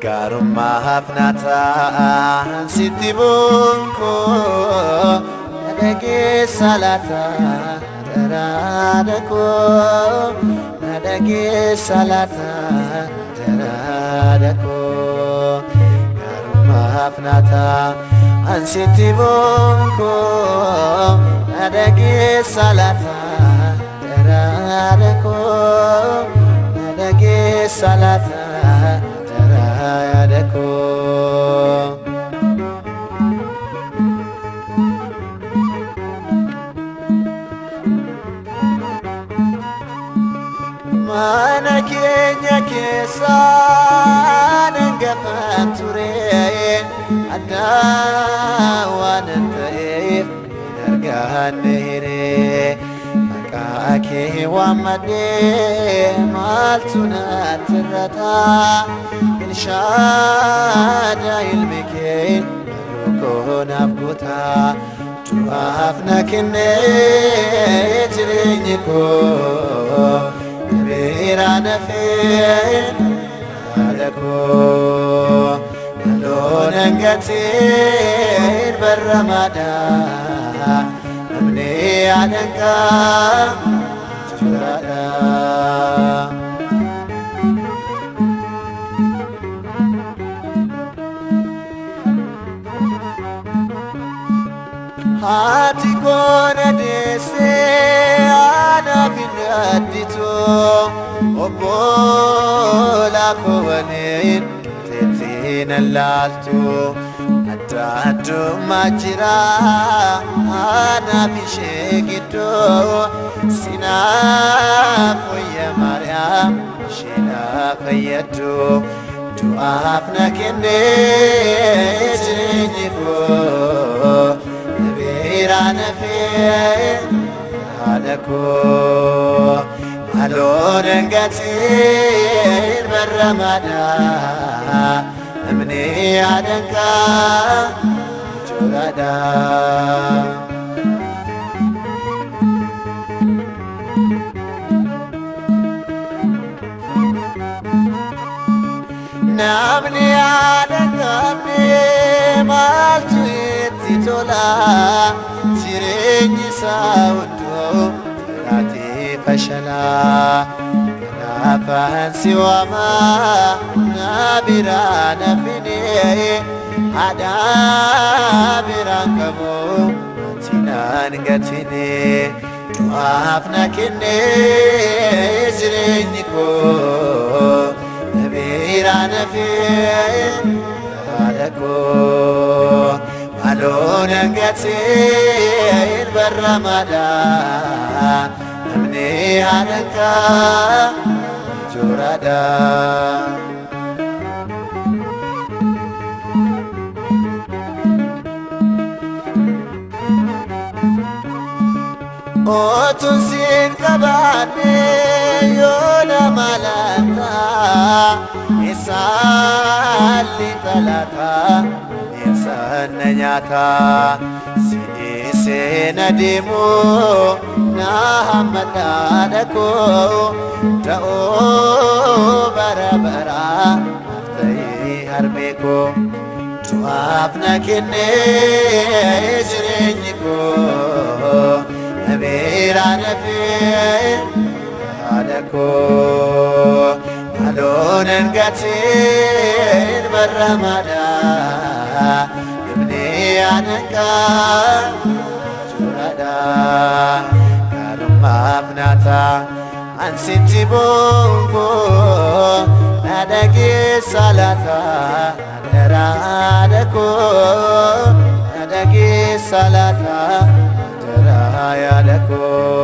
Gaarummaaf naataan sitti bonkoo na dhageessa laata daraara koo na dhageessa laata daraara koo gaarummaaf naataan sitti bonkoo na dhageessa laata daraara koo na dhageessa laata. Mana keenya keessa dangafaan ture addaa waan ta'eef hin arganne hiree maqaa kee waammadhee maaltu natti irrata Ilshaada ilmi kee koo naaf guuta du'aaf na kennee jireenyi koo Beera nafee haadha koo dhaloon hangateen barramaadha namni haadhangaa jiraadha. Haati koo na deessee anaaf hin additu obbolaa koo waliin teessee na laaltu adda addummaa jira anaaf ishee gidduu sinaaf wayya Maariyaam ishee fayyaddu du'aaf na kennee jireenyi koo. Beera nafee haadha koo maloon hangateen barramaadha namni haadhangaa jooraadha. Namni haadha qabne maaltu itti tola jireenyi isaa hunduu jiraatee fashalaa kanaafan si waama na biraa na finee haadha biraan qabu ati naan gatinee du'aaf na kennee jireenyi koo Beera nafee haadha koo maloon hangateen barramaadha namni haadhangaa jooraadha. Otuun siin qabaanne yoo nama laata isaalli xalaata bineensaan na nyaata si dhiisee na deemu na hammadhaadha koo ta'oo bara baraa naaf ta'ee harmee koo du'aaf na kennee jireenyi koo. Beera nafee haadha koo maloon hangateen barramaadha namni haadhangaa jooraadha gaarummaaf naata ansitti bonkoo na dhageessa laata daraadha koo na dhageessa laata. Yaada koo.